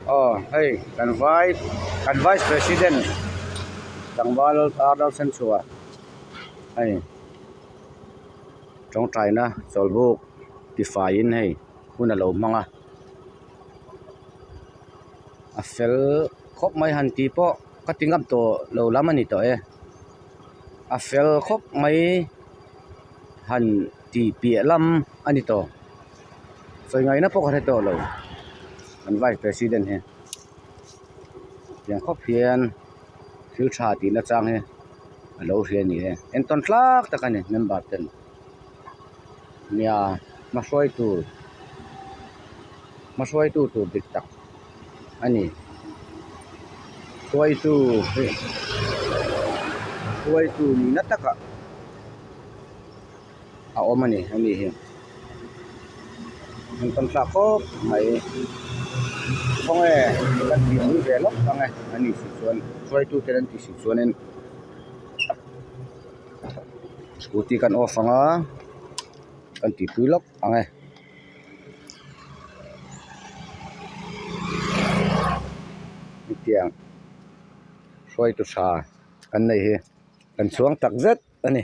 Aw hei kan vai kan vice president tlangval ar senchhuah hei tawngtaina chawlhbuk tifaiin hei hun a lo hmang a a fel khawp mai han tih pawh ka ti ngam tawh lo lam a ni tawh e a fel khawp mai han tih piah lam a ni tawh. Sawi ngaihna pawh ka hre tawh lo an vice president hi tiang khawp hian thil tha tih na chang hi a lo hria a ni e entawn tlak tak a ni member ten nia hmahruai tur hmahruai tu tur dik tak a ni hruaitu hruaitu nihna takah. a awm a ni hemi hi an tawn thlak khawp mai khawnge kan tih pui ve lawk ang e a nih si chuan hruaitu ten an tih si chuanin scooty kan off ang a kan tih pui lawk ang e. Hetiang hruaitu tha kan nei hi kan chhuang tak zet a ni.